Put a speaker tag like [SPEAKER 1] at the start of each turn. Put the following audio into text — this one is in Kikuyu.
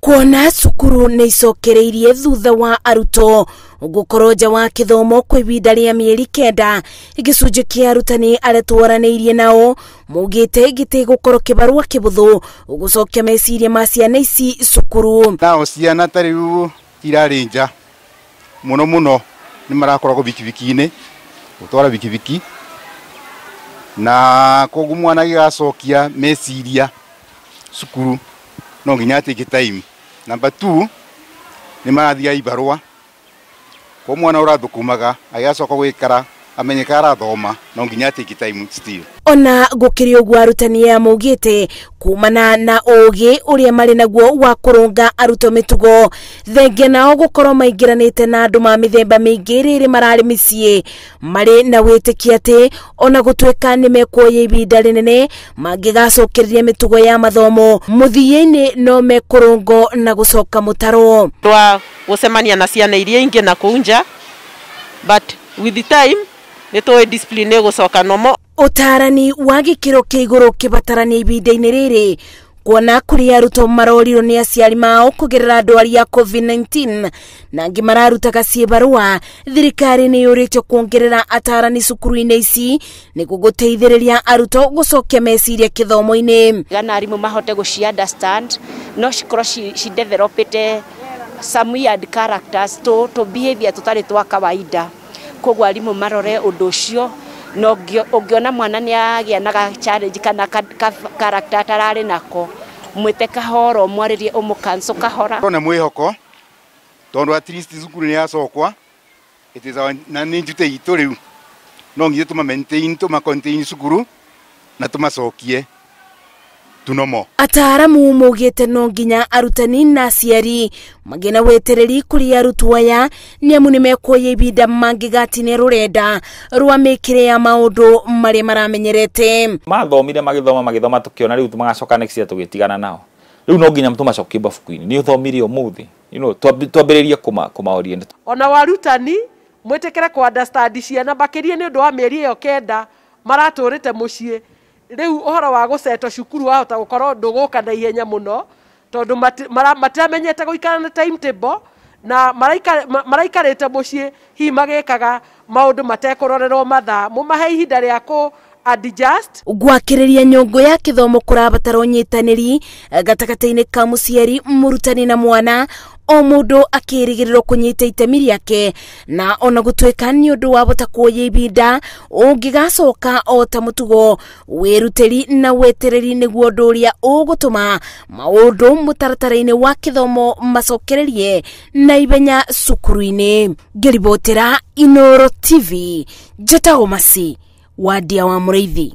[SPEAKER 1] Kuona cukuru nĩ icokereirie thutha wa arutwo gũkorwo nja wa kĩthomo kwa ihinda rĩa mĩeri 9, gĩcunjĩ kĩa arutani arĩa twaranĩirie nao maugĩte gĩtigũkorwo kĩbarũa kĩbũthũ gũcokia meciria ma ciana ici cukuru.
[SPEAKER 2] Nao ciana ta rĩu irarĩ nja mũno mũno nĩ marakoragwo bikibiki-inĩ, gũtwara bikibiki, na koguo mwana agĩgacokia meciria cukuru no nginya atake time. Number 2 nĩ marathiaga ibarũa, kwa mwana ũrathũkũmaga agĩgacoka gwĩkara amenyeka arathoma no nginya atake time still.
[SPEAKER 1] Ona gũkĩrĩ ũguo arutani aya maugĩte kumana na ũgĩ ũrĩa marĩ naguo wa kũrũnga arutwo mĩtugo, thengia nao gũkorwo maingĩranĩte na andũ ma mĩthemba mĩingĩ rĩrĩ mararĩ mĩciĩ, marĩ na wĩtĩkio atĩ ona gũtuĩka nĩ mekuoya ihinda rĩnene mangĩgacokereria mĩtugo ya mathomo mũthia-inĩ no mekũrũngwo na gũcoka mũtaro.
[SPEAKER 3] Twa gũcemania na ciana iria ingĩ na kũu nja, but with the time nĩ tũĩ discipline ĩgũcoka nomo.
[SPEAKER 1] Ũtarani wa gĩkĩro kĩa igũrũ kĩbatarania ihinda-inĩ rĩrĩ kuona kũrĩ arutwo marorirwo nĩ aciari mao kũgerera ndwari ya COVID-19 na angĩ mararutaga ciĩbarũa. Thirikari nĩ yũrĩtio kuongerera atarani cukuru-inĩ ici nĩguo gũteithĩrĩria arutwo gũcokia meciria kĩthomo-inĩ.
[SPEAKER 4] Gana arimũ mahote gũci understand no cikorwo ci developete some weird characters to behavior tũtarĩ twa kawaida. Koguo arimũ marore ũndũ ũcio, na ũngĩona mwana nĩ agĩa na ga challenge kana character atararĩ nako, mwĩte kahora, ũmwarĩrie, ũmũ-cancel kahora.
[SPEAKER 2] Tona mwĩhoko tondũ at least cukuru nĩ yacokwa, it is our, na nĩ njute itũ rĩu no nginya tũma maintain, tũma contain cukuru na tũmacokie tunomo.
[SPEAKER 1] Ataaramu maugĩte no nginya arutani na aciari magĩe na wetereri kũrĩ arutwo aya nĩ amu nĩ mekuoya ihinda mangĩgatinia rũrenda rwa mĩkĩre ya maũndũ marĩa maramenyerete.
[SPEAKER 5] Mathomire magĩthoma magĩthoma tũkĩona rĩu magacoka next year tũgĩtigana nao. Rĩu no nginya tũmacokie mabuku-inĩ. Nĩ ũthomire ũmũthĩ, twambĩrĩrie kũma orient.
[SPEAKER 6] Ona warutani mwĩtĩkĩre kũ understand ciana makĩria nĩ ũndũ wa mĩeri ĩyo 9 maratũrĩte mũciĩ. Rĩu ũhoro wa gũcetwo cukuru wahota gũkorwo ndũgũka na ihenya mũno tondũ matiramenyete gũikara na timetable na maraikarĩte mũciĩ hihi magĩkaga maũndũ matekũrorerwo mathaa. Mũmahe ihinda rĩa kũ adjust.
[SPEAKER 1] Gwakĩrĩria nyũngũ ya kĩthomo kũrabatara ũnyitanĩri gatagatĩ-inĩ ka mũciari, mũrutani na mwana, o mũndũ akĩrĩgĩrĩrwo kũnyita itemi rĩake, na ona gũtuĩka nĩ ũndũ wa bata kuoya ihinda ũngĩgacoka o ta mũtugo, wĩrutĩri na wetereri nĩguo ũndũ ũrĩa ũgũtũma maũndũ mũtaratara-inĩ wa kĩthomo macokererie na ihenya cukuru-inĩ. Ngĩribotera Inooro TV, njĩtagwo Mercy Wandia wa Mũrĩithi.